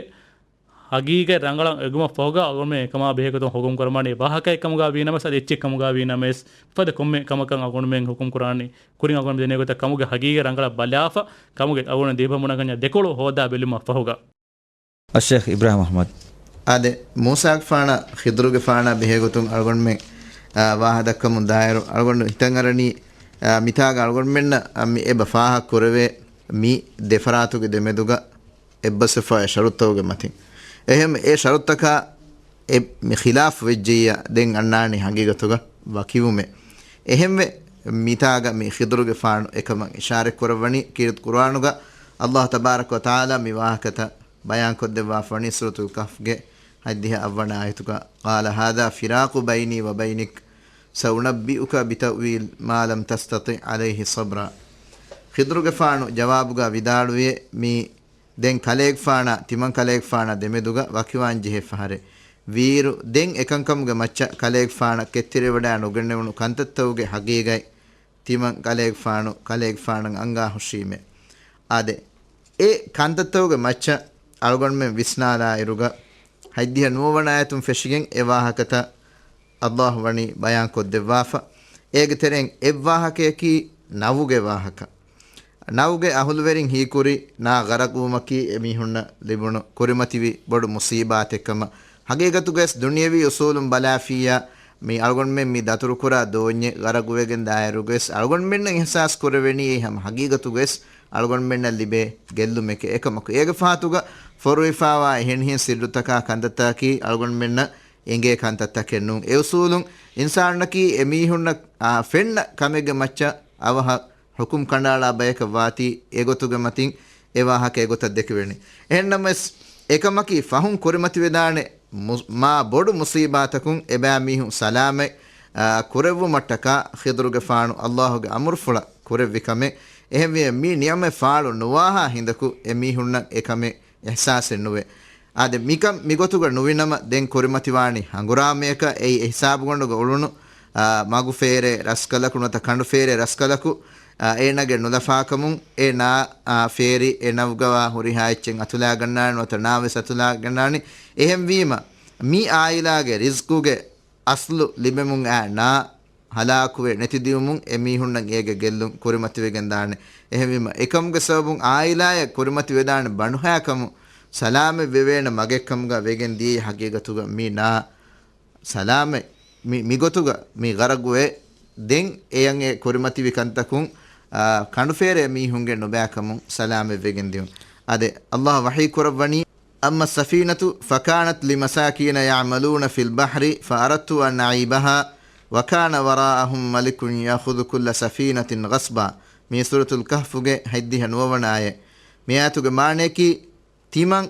ހަގީގަތް ރަނގަޅަށް އެނގުމަށް ފަހުގަ އަޅުގަނޑުމެން އެކަމާ ބެހޭ ގޮތުން ހުކުމް ކުރަމާނީ ވާހަކައެއް ކަމުގަ ވީނަމަވެސް އަދި އެއްޗެއް ކަމުގަ ވީނަމަވެސް ފަދަ ކޮންމެ ކަމަކަށް އަޅުގަނޑުމެން ހުކުމް ކުރާނީ ކުރިން އަޅުގަނޑުމެން ދެނެވޭ ގޮތަށް ކަމުގެ ހަގީގަތް ރަނގަޅަށް ބަލާފަ ކަމުގެ އަޅުގަނޑު ދީބަ ބުނަގަންޏާ ދެކޮޅު ހޯދާ ބެލުމަށް ފަހުގަ. އައްޝޭޚް އިބްރާހިމް އަޙްމަދު. އާދެ، މޫސާގެފާނާ ޚިޟުރުގެފާނާ ބެހޭގޮތުން އަޅުގަނޑުމެން، އާ، ވާހަ ދައްކަމުން ދާއިރު، އަޅުގަނޑު ހިތަށް އަރަނީ، އާ، މިތާގަ އަޅުގަނޑުމެންނަށް، އާ، މި އެބަ ފާހަގަ ކުރެވޭ މި ދެފަރާތުގެ ދެމެދުގަ އެއްބަސްވެފައި ޝަރުތަކުގެ މަތިން. އެހެން އެ ޝަރުތަކާ އެ މި ޚިލާފު ވެއްޖެއްޔާ ދެން އަންނާނީ ހަގީގަތުގަ ވަކިވުމެއް. އެހެންވެ، މިތާގަ މި ޚިޟުރުގެފާނު އެކަމަށް އިޝާރަތް ކުރައްވަނީ ކީރިތި ޤުރުއާނުގަ ﷲ ތަބާރަކަ ވަތަޢާލާ މި ވާހަކަތައް ބަޔާންކޮށްދެއްވާފަވަނީ ސޫރަތުލް ކަހްފްގެ ހަތްދިހަ އަށްވަނަ އާޔަތުގަ، قَالَ هَذَا فِرَاقُ بَيْنِي وَبَيْنِكِ سَأُنَبِّئُكَ بِتَأْوِيلِ مَا لَمْ تَسْتَطِعْ عَلَيْهِ صَبْرًا. ޚިޟުރުގެފާނު ޖަވާބުގަ ވިދާޅުވިއޭ، މި ދެން ކަލޭގެފާނާ ތިމަން ކަލޭގެފާނާ ދެމެދުގަ ވަކިވާންޖެހޭ ފަހަރެއް. ވީއިރު ދެން އެކަންކަމުގެ މައްޗަށް ކަލޭގެފާނަށް ކެތްތެރިވެވަޑައި ނުގެންނެވުނު ކަންތައްތަކުގެ ހަގީގަތް ތިމަން ކަލޭގެފާނު ކަލޭގެފާނަށް އަންގާ ހުށީމޭ. އާދެ، އެ ކަންތައްތަކުގެ މައްޗަށް އަޅުގަނޑުމެން ވިސްނާލާއިރުގަ، ހަތްދިހަ ނުވަވަނަ އާޔަތުން ފެށިގެން އެ ވާހަކަތައް ﷲ ވަނީ ބަޔާންކޮށްދެއްވާފަ. އޭގެ ތެރެއިން އެއްވާހަކަޔަކީ ނަވުގެ ވާހަކަ. ނަވުގެ އަހުލުވެރިން ހީކުރި ނާ ޣަރަޤުވުމަކީ އެމީހުންނަށް ލިބުނު ކުރިމަތިވި ބޮޑު މުޞީބާތެއްކަމަށް. ހަގީގަތުގައިވެސް ދުނިޔަވީ އުޞޫލުން ބަލާފިއްޔާ، މި އަޅުގަނޑުމެން މި ދަތުރުކުރާ ދޯންޏެއް ޣަރަޤުވެގެން ދާއިރުގައިވެސް އަޅުގަނޑުމެންނަށް އިޙްސާސް ކުރެވެނީ އެއީ ހަމަ ހަގީގަތުގައިވެސް އަޅުގަނޑުމެންނަށް ލިބޭ ގެއްލުމެކޭ. އެކަމަކު އޭގެ ފަހަތުގަ ފޮރުވިފާވާ އެހެނިހެން ސިއްރުތަކާ ކަންތައްތަކަކީ އަޅުގަނޑުމެންނަށް އެނގޭ ކަންތައްތަކެއް ނޫން. އެ އުޞޫލުން އިންސާނުންނަކީ އެމީހުންނަށް، އާ، ފެންނަ ކަމެއްގެ މައްޗަށް އަވަހަށް ޙުކުމް ކަނޑައަޅާ ބަޔަކަށް ވާތީ، އެގޮތުގެ މަތިން އެ ވާހަކަ އެގޮތަށް ދެކެވޭނެ. އެހެންނަމަވެސް، އެކަމަކީ ފަހުން ކުރިމަތިވެދާނެ މު-، މާ ބޮޑު މުޞީބާތަކުން އެބައިމީހުން ސަލާމަތް، އާ، ކުރެއްވުމަށްޓަކާ ޚިޟުރުގެފާނު ﷲ ގެ އަމުރުފުޅަށް ކުރެއްވި ކަމެއް. އެހެންވެ، މި ނިޢުމަތް ފާޅު ނުވާހާ ހިނދަކު އެމީހުންނަށް އެކަމެއް އިޙްސާސެއް ނުވޭ. އާދެ، މިކަން މިގޮތުގަ ނުވިނަމަ، ދެން ކުރިމަތިވާނީ ހަނގުރާމަޔަކަށް. އެއީ އެ ހިސާބުގަނޑުގަ އުޅުނު، އާ، މަގުފޭރޭ ރަސްކަލަކު ނުވަތަ ކަނޑުފޭރޭ ރަސްކަލަކު، އާ، އޭނާގެ ނުލަފާކަމުން އެ ނާ، އާ، ފޭރި އެ ނަވުގަވާ ހުރިހާ އެއްޗެއް އަތުލާގަންނާނެ ނުވަތަ ނާވެސް އަތުލާގަންނާނެ. އެހެންވީމަ، މި އާއިލާގެ ރިޒްޤުގެ އަސްލު ލިބެމުން އައި ނާ ހަލާކުވެ ނެތިދިޔުމުން އެމީހުންނަށް އޭގެ ގެއްލުން ކުރިމަތިވެގެން ދާނެ. އެހެންވީމަ، އެކަމުގެ ސަބަބުން އާއިލާއެއް ކުރިމަތިވެދާނެ ބަނޑުހައިކަމުން ސަލާމަތް ވެވޭނެ މަގެއްކަމުގަ ވެގެން ދިޔައީ ހަގީގަތުގަ މި ނާ ސަލާމަތް މި، މިގޮތުގަ މި ޣަރަޤުވެ ދެން އެޔަށް އެ ކުރިމަތިވި ކަންތަކުން، އާ، ކަނޑުފޭރޭ މީހުންގެ ނުބައިކަމުން ސަލާމަތްވެގެން ދިޔުން. އާދެ، ﷲ ވަޙީ ކުރައްވަނީ، أما السفينة فكانت لمساكين يعملون في البحر فأردت أن أعيبها وكان وراءهم ملك يأخذ كل سفينة غصبا. މީ ސޫރަތުލް ކަހްފުގެ ހަތްދިހަ ނުވަވަނަ އާޔަތް. މި އާޔަތުގެ މާނަޔަކީ، ތިމަން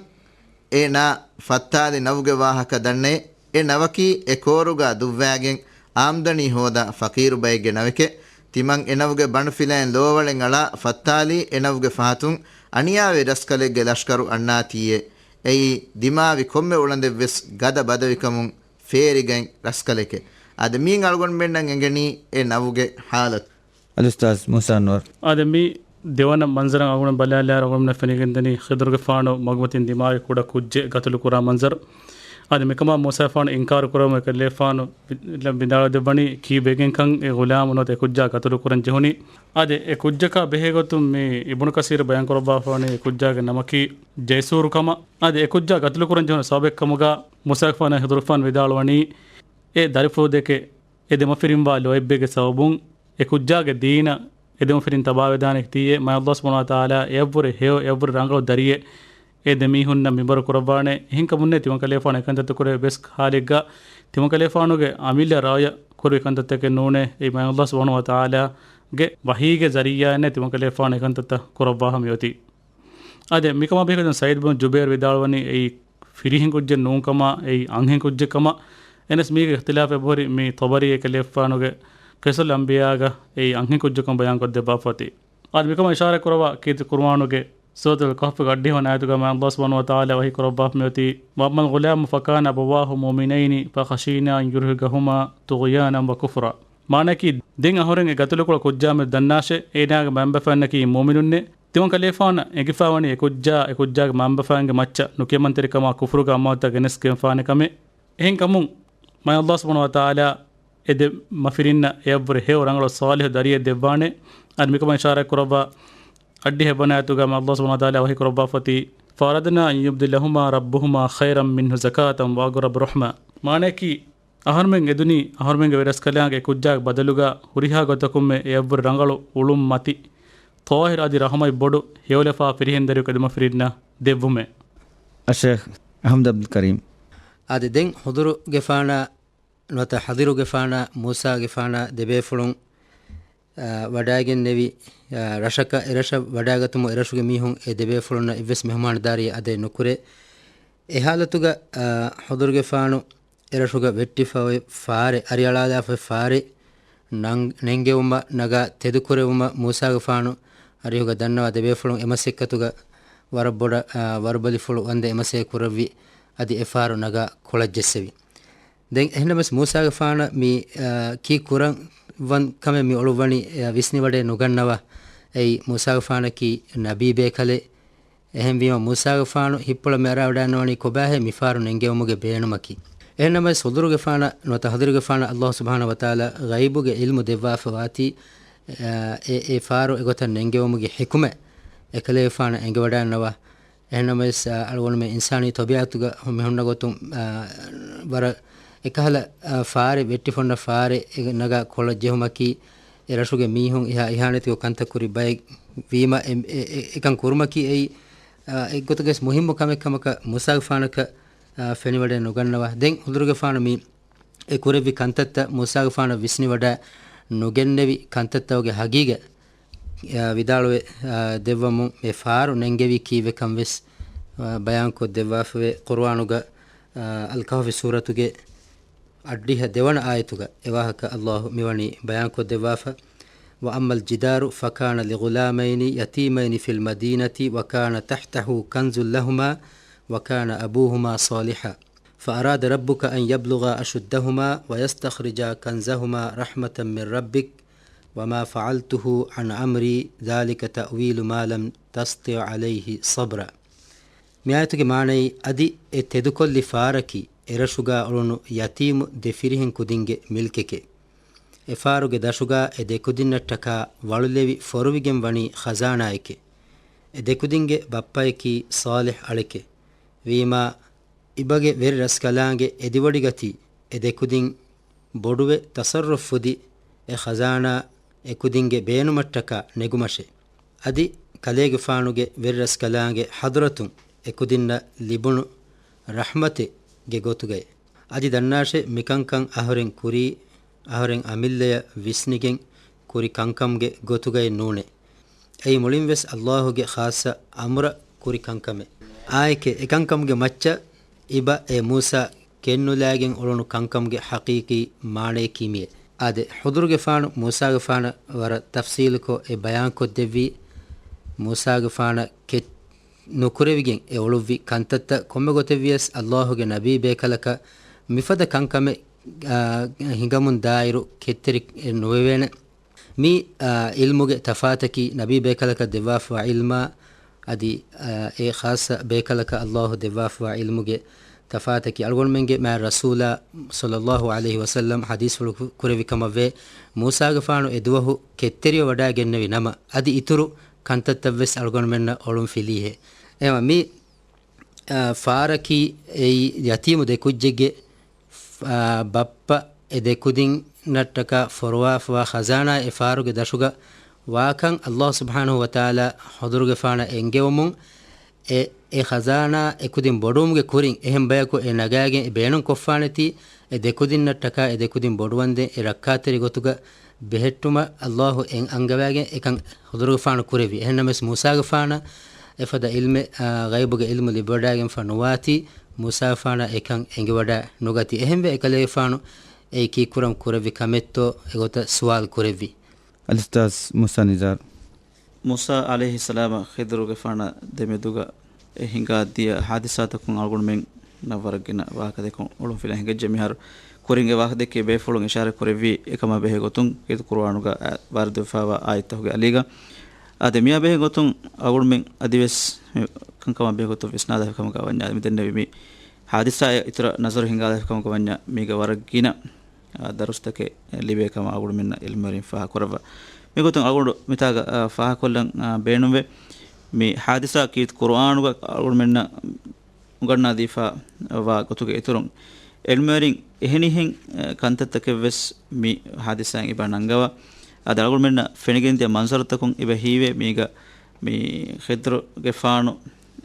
އެ ނާ ފައްތާލި ނަވުގެ ވާހަކަ ދަންނައޭ. އެ ނަވަކީ އެ ކޯރުގަ ދުއްވާގެން އާމްދަނީ ހޯދާ ފަޤީރު ބައެއްގެ ނަވެކޭ. ތިމަން އެ ނަވުގެ ބަނޑުފިލައިން ލޯވަޅެއް އަޅާ ފައްތާލީ އެ ނަވުގެ ފަހަތުން އަނިޔާވެރި ރަސްކަލެއްގެ ލަޝްކަރު އަންނާތީއޭ. އެއީ ދިމާވި ކޮންމެ އުޅަނދެއްވެސް ގަދަ ބަދަވިކަމުން ފޭރިގައި ރަސްކަލެކޭ. އާދެ، މިއިން އަޅުގަނޑުމެންނަށް އެނގެނީ އެ ނަވުގެ ޙާލަތު. އަލްއުސްތާޛް މޫސާ އަންވަރު. އާދެ، މި ދެވަނަ މަންޒަރަށް އަޅުގަނޑު ބަލާލާއިރު އަޅުގަނޑުމެންނަށް ފެނިގެންދަނީ ޚިޟުރުގެފާނު މަގުމަތިން ދިމާވި ކުޑަ ކުއްޖެއް ގަތުލު ކުރާ މަންޒަރު. އާދެ، މިކަމާ މޫސާފާނު އިންކާރު ކުރަމުން އެކަލޭފާނު ވި-، ވިދާޅުވެދެއްވަނީ ކީއްވެގެންކަން އެ ޣުލާމު ނުވަތަ އެ ކުއްޖާ ގަތުލު ކުރަން ޖެހުނީ. އާދެ، އެ ކުއްޖަކާ ބެހޭގޮތުން މި އިބްނު ކަސީރު ބަޔާން ކުރައްވާފާވަނީ އެ ކުއްޖާގެ ނަމަކީ ޖައިސޫރު ކަމަށް. އާދެ، އެ ކުއްޖާ ގަތުލު ކުރަން ޖެހުނު ސަބަބެއްކަމުގަ މޫސާފާނާ ޚިޟުރުފާނު ވިދާޅުވަނީ އެ ދަރިފުޅު ދެކެ އެ ދެމަފިރިންވާ ލޯތްބެއްގެ ސަބަބުން އެ ކުއްޖާގެ ދީނަށް އެ ދެމަފިރިން ތަބާވެދާނެ ތީއޭ، މާތް ﷲ ސުބްޙާނަހޫ ވަތަޢާލާ އެއަށްވުރެ ހެޔޮ، އެއަށްވުރެ ރަނގަޅު ދަރިއެއް އެ ދެމީހުންނަށް މިންވަރު ކުރައްވާނެ. އެހެންކަމުންނޭ ތިމަންކަލޭފާނު އެކަންތައްތައް ކުރެވޭ ބެސް ހާލެއްގަ ތިމަންކަލޭފާނުގެ އަމިއްލަ ރައުޔަށް ކުރެވި ކަންތައްތަކެއް ނޫނޭ. އެއީ މާތް ﷲ ސުބްޙާނަހޫ ވަތަޢާލާގެ ވަޙީގެ ޒަރީޢާއިންނޭ ތިމަންކަލޭފާނު އެކަންތައްތައް ކުރައްވާފަ މިއޮތީ. އާދެ، މިކަމާ ބެހޭގޮތުން ސަޢީދު ބިން ޖުބައިރު ވިދާޅުވަނީ އެއީ ފިރިހެން ކުއްޖެއް ނޫންކަމާ، އެއީ އަންހެން ކުއްޖެއްކަމަށް. އެހެނަސް މީގެ އިޚްތިލާފެއް އެބަހުރި މި ޠަބަރީ އެކަލޭފާނުގެ ޤިޞަޞުލް އަންބިޔާގަ އެއީ އަންހެން ކުއްޖެއްކަމަށް ބަޔާންކޮށްދެއްވާފަ އޮތީ. އާދެ، މިކަމަށް އިޝާރާތް ކުރައްވާ ކީރިތި ޤުރުއާނުގެ ސޫރަތުލް ކަހްފުގެ އަށްޑިހަ ވަނަ އާޔަތުގަ މާތް ﷲ ސުބްޙާނަހޫ ވަތަޢާލާ ވަޙީ ކުރައްވާފަ މިއޮތީ، "وأما الغلام فكان أبواه مؤمنين فخشينا أن يرهقهما طغيانا وكفرا." މާނައަކީ، ދެން އަހުރެން އެ ގަތުލުކޮޅު ކުއްޖާ މެދު ދަންނާށޭ، އޭނާގެ މައިންބަފައިންނަކީ މުއުމިނުންނޭ. ތިމަން ކަލޭފާނަށް އެނގިފައިވަނީ އެ ކުއްޖާ އެ ކުއްޖާގެ މައިންބަފައިންގެ މައްޗަށް ނުކިޔަމަންތެރިކަމާ ކުފުރުގެ އަމާޒުތައް ގެނެސްގެންފާނެ ކަމެއް. އެހެންކަމުން، މާތް ﷲ ސުބްޙާނަހޫ ވަތަޢާލާ އެ ދެ މަފިރިންނަށް އެއަށްވުރެ ހެޔޮ ރަނގަޅު ޞާލިޙު ދަރިއެއް ދެއްވާނެ. އަދި މިކަމަށް އިޝާރާތް ކުރައްވާ އަށްޑިހަ އެއް ވަނަ އާޔަތުގަ މާތް ﷲ ސުބްޙާނަހޫ ވަތަޢާލާ ވަޙީ ކުރައްވާފަ އޮތީ، "فأردنا أن يبدلهما ربهما خيرا منه زكاة وأقرب رحما." މާނައަކީ، އަހަރުމެން އެދުނީ އަހަރުމެންގެ ވެރިރަސްކަލާނގެ އެ ކުއްޖާގެ ބަދަލުގަ ހުރިހާ ގޮތަކުންމެ އެއަށްވުރެ ރަނގަޅު އުޅުން މަތި، ޠާހިރު އަދި ރަޙުމަތް ބޮޑު ހެޔޮލަފާ ފިރިހެން ދަރިއަކު އެ ދެ މަފިރިންނަށް ދެއްވުމޭ. އައްޝޭޚް އަޙްމަދު ޢަބްދުލް ކަރީމް. އާދެ، ދެން ޙުޟުރުގެފާނާ ނުވަތަ ޙަޟިރުގެފާނާ މޫސާގެފާނާ ދެބޭފުޅުން، އާ، ވަޑައިގެންނެވި، އާ، ރަށަކަށް އެރަށަށް ވަޑައިގަތުމުން އެރަށުގެ މީހުން އެ ދެބޭފުޅުންނަށް އެއްވެސް މެހުމާނުދާރީއެއް އަދައެއް ނުކުރޭ. އެ ޙާލަތުގަ، އާ، ޙުޟުރުގެފާނު އެރަށުގަ ވެއްޓިފައި ފާރެއް، އަރިއަޅާލާފައި ފާރެއް ނަން-، ނެންގެވުމަށް ނަގާ ތެދުކުރެވުމަށް މޫސާގެފާނު އަރިހުގަ ދަންނަވާ ދެބޭފުޅުން އެ މަސައްކަތުގަ ވަރަށް ބޮޑަށް، އާ، ވަރުބަލިފުޅު ވަންދެން އެ މަސައްކަތް ކުރެއްވި. އަދި އެ ފާރު ނަގާ ކޮޅަށް ޖެއްސެވި. ދެން އެހެންނަމަވެސް މޫސާގެފާނަށް މި، އާ، ކީއްކުރަން ވަން ކަމެއް މި އޮޅުއްވަނީ، އާ، ވިސްނިވަޑައެއް ނުގަންނަވާ. އެއީ މޫސާގެފާނަކީ ނަބީ ބޭކަލެއް. އެހެންވީމަ މޫސާގެފާނު ހިތްޕުޅަށް މި އަރާވަޑައިގަންނަވަނީ ކޮބާހޭ މި ފާރު ނެންގެވުމުގެ ބޭނުމަކީ. އެހެންނަމަވެސް ޙުޟުރުގެފާނަށް ނުވަތަ ޙަޟިރުގެފާނަށް ﷲ ސުބްޙާނަހޫ ވަތަޢާލާ ޣައިބުގެ ޢިލްމު ދެއްވާފަ ވާތީ، އާ، އެ، އެ ފާރު އެގޮތަށް ނެންގެވުމުގެ ޙިކުމަތް އެކަލޭގެފާނަށް އެނގިވަޑައިގަންނަވާ. އެހެންނަމަވެސް، އާ، އަޅުގަނޑުމެން އިންސާނީ ތަބީޢަތުގަ މި ހުންނަ ގޮތުން، އާ، ވަރަށް އެކަހަލަ، އާ، ފާރެއް ވެއްޓިފަ އޮންނަ ފާރެއް އެ ނަގާ ކޮޅަށް ޖެހުމަކީ، އެ ރަށުގެ މީހުން އެހާ އިހާނެތިކޮށް ކަންތައް ކުރި ބައެއް ވީމަ، އެ، އެ، އެ، އެކަން ކުރުމަކީ އެއީ، އާ، އެއްގޮތުގައި މުހިއްމު ކަމެއް ކަމަކަށް މޫސާގެފާނަކަށް، އާ، ފެނިވަޑައެއް ނުގަންނަވާ. ދެން ޙުޟުރުގެފާނު މި އެ ކުރެއްވި ކަންތައްތައް މޫސާގެފާނަށް ވިސްނިވަޑައި ނުގެންނެވި ކަންތައްތަކުގެ ހަގީގަތް، އާ، ވިދާޅުވެ، އާ، ދެއްވަމުން އެ ފާރު ނެންގެވީ ކީއްވެކަން ވެސް، އާ، ބަޔާންކޮށްދެއްވާފަވޭ. ޤުރުއާނުގަ، އާ، އަލްކަހްފި ސޫރަތުގެ އަށްޑިހަ ދެވަނަ އާޔަތުގަ އެވާހަކަ ﷲ މިވަނީ ބަޔާންކޮށްދެއްވާފަ، "وأما الجدار فكان لغلامين يتيمين في المدينة وكان تحته كنز لهما وكان أبوهما صالحا فأراد ربك أن يبلغا أشدهما ويستخرجا كنزهما رحمة من ربك وما فعلته عن أمري ذلك تأويل ما لم تسطع عليه صبرا." މި އާޔަތުގެ މާނައީ، އަދި އެ ތެދުކޮށްލި ފާރަކީ އެރަށުގާ އުޅުނު ޔަތީމު ދެ ފިރިހެން ކުދިންގެ މިލްކެކޭ. އެ ފާރުގެ ދަށުގާ އެ ދެކުދިންނަށްޓަކާ ވަޅުލެވި ފޮރުވިގެން ވަނީ ޚަޒާނާއެކޭ. އެ ދެކުދިންގެ ބައްޕައަކީ ޞާލިޙް އަޅެކޭ. ވީމާ، އިބަގެ ވެރި ރަސްކަލާނގެ އެދިވޮޑިގަތީ އެ ދެކުދިން ބޮޑުވެ ތަޞައްރުފް ފުދި އެ ޚަޒާނާ އެކުދިންގެ ބޭނުމަށްޓަކާ ނެގުމަށޭ. އަދި ކަލޭގެފާނުގެ ވެރިރަސްކަލާނގެ ޙަޟްރަތުން އެކުދިންނަށް ލިބުނު ރަޙްމަތެއްގެ ގޮތުގައި. އަދި ދަންނާށޭ، މިކަންކަން އަހުރެން ކުރީ، އަހުރެން އަމިއްލަޔަށް ވިސްނިގެން ކުރި ކަންކަމުގެ ގޮތުގައެއް ނޫނޭ. އެއީ މުޅިންވެސް ﷲ ގެ ޚާއްޞަ އަމުރަށް ކުރި ކަންކަމެއް. އާއެކޭ، އެކަންކަމުގެ މައްޗަށް އިބަ އެ މޫސާ ކެތްނުލާގެން އުޅުނު ކަންކަމުގެ ޙަޤީޤީ މާނަޔަކީ މިއޭ. އާދެ، ޙުޟުރުގެފާނު މޫސާގެފާނަށް ވަރަށް ތަފްޞީލުކޮށް އެ ބަޔާންކޮށްދެއްވީ، މޫސާގެފާނަށް ކެތް ނުކުރެވިގެން އެ އުޅުއްވި ކަންތައްތައް ކޮންމެ ގޮތެއްވިޔަސް، ﷲ ގެ ނަބީ ބޭކަލަކަށް މިފަދަ ކަންކަމެއް، އާ، ހިނގަމުން ދާއިރު ކެތްތެރި ނުވެވޭނެ. މި، އާ، ޢިލްމުގެ ތަފާތަކީ، ނަބީ ބޭކަލަކަށް ދެއްވާފަވާ ޢިލްމާ އަދި، އާ، އެ ޚާއްޞަ ބޭކަލަކަށް ﷲ ދެއްވާފަވާ ޢިލްމުގެ ތަފާތަކީ، އަޅުގަނޑުމެންގެ މާތް ރަސޫލާ ޞައްލައްލާހު ޢަލައިހި ވަސައްލަމް ޙަދީޘްފުޅު ކު-، ކުރެއްވި ކަމަށްވޭ، މޫސާގެފާނު އެދުވަހު ކެތްތެރިވެ ވަޑައިގެންނެވި ނަމަ، އަދި އިތުރު ކަންތައްތައްވެސް އަޅުގަނޑުމެންނަށް އޮޅުން ފިލީހޭ. އެހެންވީމަ މި، އާ، ފާރަކީ އެއީ ޔަތީމު ދެ ކުއްޖެއްގެ އާ، ބައްޕަ އެ ދެ ކުދިންނަށްޓަކާ ފޮރުވާފަވާ ޚަޒާނާ އެ ފާރުގެ ދަށުގަ ވާކަން ﷲ ސުބްޙާނަހޫ ވަތަޢާލާ ޙުޟުރުގެފާނަށް އެންގެވުމުން، އެ، އެ ޚަޒާނާ އެ ކުދިން ބޮޑުވުމުގެ ކުރިން އެހެން ބަޔަކު އެ ނަގާގެން އެ ބޭނުން ކޮށްފާނެތީ، އެ ދެ ކުދިންނަށްޓަކާ އެ ދެ ކުދިން ބޮޑުވަންދެން އެ ރައްކާތެރި ގޮތުގަ ބެހެއްޓުމަށް ﷲ އެ އަންގަވައިގެން އެކަން ޙުޟުރުގެފާނު ކުރެއްވި. އެހެންނަމަވެސް މޫސާގެފާނަށް އެފަދަ ޢިލްމެއް، އާ، ޣައިބުގެ ޢިލްމު ލިބިވަޑައިގެންފަ ނުވާތީ، މޫސާގެފާނަށް އެކަން އެނގިވަޑައި ނުގަތީ. އެހެންވެ، އެކަލޭގެފާނު އެއީ ކީއްކުރަން ކުރެއްވި ކަމެއްތޯ އެގޮތަށް ސުވާލު ކުރެއްވި. އަލްއުސްތާޛް މޫސާ ނިޒާރު. މޫސާ ޢަލައިހިއްސަލާމަށް ޚިޟްރުގެފާނާ ދެމެދުގަ އެ ހިނގާ ދިޔަ ޙާދިސާތަކުން އަޅުގަނޑުމެންނަށް ވަރަށް ގިނަ ވާހަކަދެއްކުން އުޅުން ފިލަން ހިނގައްޖެ. މިހާރު ކުރިން އެ ވާހަކަދެއްކި ބޭފުޅުން އިޝާރާތް ކުރެއްވީ އެކަމާ ބެހޭ ގޮތުން ކީރިތި ޤުރުއާނުގަ ވާރިދުވެފާވާ އާޔަތްތަކުގެ އަލީގަ. އާދެ، މިއާ ބެހޭ ގޮތުން އަޅުގަނޑުމެން އަދިވެސް މި ކަންކަމާ ބެހޭ ގޮތުން ވިސްނާލާފި ކަމުގަ ވަންޏާ މި ދެންނެވި މި ޙާދިސާއަށް އިތުރަށް ނަޒަރު ހިންގާލާފި ކަމުގަ ވަންޏާ މީގަ ވަރަށް ގިނަ އާ، ދަރުސްތަކެއް ލިބޭ ކަމަށް އަޅުގަނޑުމެންނަށް ޢިލްމުވެރިން ފާހަގަކުރައްވާ. މިގޮތުން އަޅުގަނޑު މިތާގަ، އާ، ފާހަގަކޮށްލަން، އާ، ބޭނުންވޭ. މި ޙާދިސާ ކީރިތި ޤުރުއާނުގަ އަޅުގަނޑުމެންނަށް އުނގަންނާދީފަ ވާ ގޮތުގެ އިތުރުން، ޢިލްމުވެރިން އެހެނިހެން، އާ، ކަންތައްތަކެއްވެސް މި ޙާދިސާއިން އިބަ ނަންގަވާ. އަދި އަޅުގަނޑުމެންނަށް ފެނިގެންދިޔަ މަންޒަރުތަކުން އިބަ ހީވޭ މީގަ މި ޚިޟްރުގެފާނު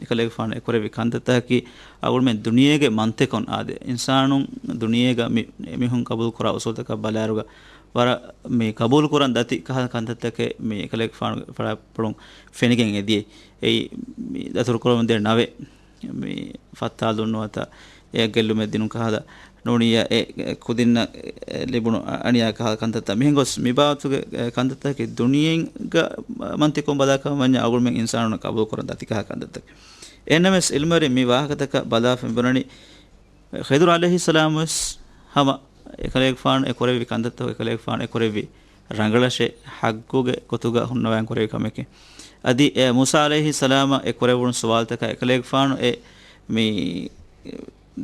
އެކަލޭގެފާނު އެ ކުރެއްވި ކަންތައްތަކަކީ އަޅުގަނޑުމެން ދުނިޔޭގެ މަންތިޤުން އާދެ، އިންސާނުން ދުނިޔޭގަ މި، މީހުން ޤަބޫލުކުރާ އުސޫލުތަކަށް ބަލާއިރުގަ ވަރަށް މި ޤަބޫލުކުރަން ދަތި ކަހަލަ ކަންތައްތަކެއް މި އެކަލޭގެފާނު ފަޅާފޮޅުން ފެނިގެން އެދިޔައީ. އެއީ މި ދަތުރުކުރަމުންދޭ ނަވެއް މި ފައްތާލުން ނުވަތަ އެ ގެއްލުމެއް ދިނުން ކަހަލަ ނޫނިއްޔާ އެ، އެ ކުދިންނަށް ލިބުނު އަ-، އަނިޔާ ކަހަލަ ކަންތައްތައް. މިހެން ގޮސް މި ބާވަތުގެ، އެ، ކަންތައްތަކަކީ ދުނިޔެއިން މަންތިޤުން ބަލާކަމަށް ވަންޏާ އަޅުގަނޑުމެން އިންސާނުންނަށް ޤަބޫލުކުރަން ދަތިކަހަލަ ކަންތައްތަކެއް. އެހެންނަމަވެސް ޢިލްމުވެރިން މި ވާހަކަތަކަށް ބަލާފަ މި ބުނަނީ، ޚިޟްރު ޢަލައިހިއްސަލާމުވެސް ހަމަ އެކަލޭގެފާނު އެ ކުރެއްވި ކަންތައްތަކުން އެކަލޭގެފާނު އެ ކުރެއްވި ރަނގަޅަށޭ ޙައްޤުގެ ގޮތުގަ ހުންނަވައި ކުރެއްވި ކަމެކޭ. އަދި އެ މޫސާ ޢަލައިހިއްސަލާމަށް އެ ކުރެވުނު ސުވާލުތަކަށް އެކަލޭގެފާނު އެ މި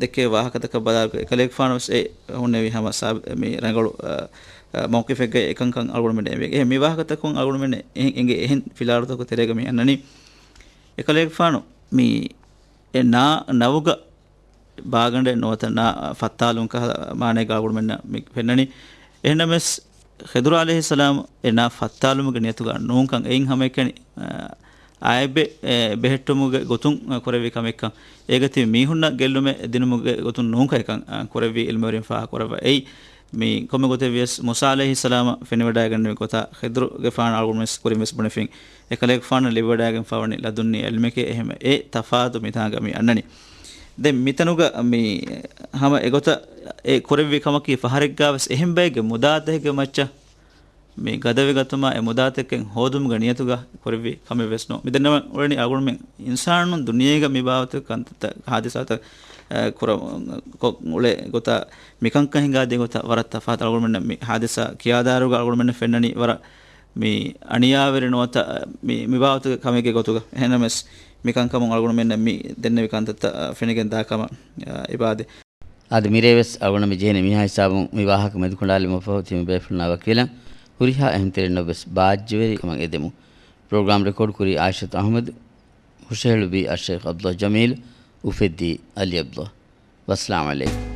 ދެއްކޭ ވާހަކަތަކަށް ބަލާއިރު އެކަލޭގެފާނުވެސް އެ ހުންނެވި ހަމަ ސާބި-، މި ރަނގަޅު، އަ، އަ، މައުޤިފެއްގައި އެކަންކަން އަޅުގަނޑުމެން އެނގޭ. އެހެން މި ވާހަކަތަކުން އަޅުގަނޑުމެން އެހެން އެނގޭ އެހެން ފިލާވަޅުތަކުގެ ތެރޭގަ މި އަންނަނީ އެކަލޭގެފާނު މި އެ ނާ ނަވުގަ ބާގަނޑެއް ނުވަތަ ނާ ފައްތާލުން ކަހަލަ މާނައެއްގަ އަޅުގަނޑުމެންނަށް މި ފެންނަނީ. އެހެންނަމަވެސް، ޚިޟުރު ޢަލައިހިއްސަލާމް އެ ނާ ފައްތާލުމުގެ ނިޔަތުގަ ނޫންކަން އެއިން ހަމައެކަނި، އާ، އާއެއްބެ، އެ، ބެހެއްޓުމުގެ ގޮތުން، އާ، ކުރެއްވި ކަމެއްކަން. އޭގަތި މީހުންނަށް ގެއްލުމެއް ދިނުމުގެ ގޮތުން ނޫންކަން އެކަން، އާ، ކުރެއްވީ ޢިލްމުވެރިން ފާހަގަކުރައްވަ. އެއީ، މި ކޮންމެ ގޮތެއް ވިޔަސް، މޫސާ ޢަލައިހިއްސަލާމަށް ފެނިވަޑައިގެންނެވި ގޮތާ، ޚިޟުރުގެފާނު އަޅުގަނޑުމެން ވެސް ކުރިން ވެސް ބުނެފިން. އެކަލޭގެފާނަށް ލިބިވަޑައިގެންފާވަނީ ލަދުންނީ ޢިލްމެކޭ. އެހެންވެ، އެ ތަފާތު މިތާނގަ މި އަންނަނީ. ދެން މިތަނުގަ މި ހަމަ އެގޮތަށް އެ ކުރެއްވި ކަމަކީ، ފަހަރެއްގާވެސް އެހެން ބައެއްގެ މުދާތަކެއްގެ މައްޗަށް މި ގަދަވެގަތުމާ، އެ މުދާތަކެއް ހޯދުމުގެ ނިޔަތުގަ ކުރެއްވި ކަމެއް ވެސް ނޫން. މި ދެންނެވަން އުޅެނީ އަޅުގަނޑުމެން އިންސާނުން ދުނިޔޭގަ މި ބާވަތުގެ ކަންތައްތައް، ހާދިސާތައް، އަ، ކުރަ-، ކޮށް އުޅޭ ގޮތާ، މިކަންކަން ހިނގާދިޔަ ގޮތަށް ވަރަށް ތަފާތު. އަޅުގަނޑުމެންނަށް މި ހާދިސާ ކިޔާދާއިރުގަ އަޅުގަނޑުމެންނަށް ފެންނަނީ ވަރަށް މި އަނިޔާވެރި ނުވަތަ މި، މި ބާވަތުގެ ކަމެއްގެ ގޮތުގަ. އެހެންނަމަވެސް، މި ކަންކަމުން އަޅުގަނޑުމެންނަށް މި ދެންނެވި ކަންތައްތައް، އަ، ފެނިގެން ދާކަމަށް، އަ، އިބާދެ. އާދެ، މިރޭވެސް އަޅުގަނޑަށް މި ޖެހެނީ މިހާ ހިސާބުން މި ވާހަކަ މެދުކޮނޑާލުމަށްފަހު ތިބި ބޭފުޅުންނާ ވަކިވެލަން. ހުރިހާ އެހުންތެރިންނަށްވެސް ބާއްޖަވެރި ކަމަށް އެދެމު. ޕްރޮގްރާމް ރެކޯޑް ކުރީ އާއިޝަތު އަޙްމަދު، ހުށަހެޅުއްވީ އައްޝައިޚް ޢަބްދުﷲ ޖަމީލު، އުފެއްދީ އަލީ ޢަބްދުﷲ. ވައްސަލާމް ޢަލައިކުމް.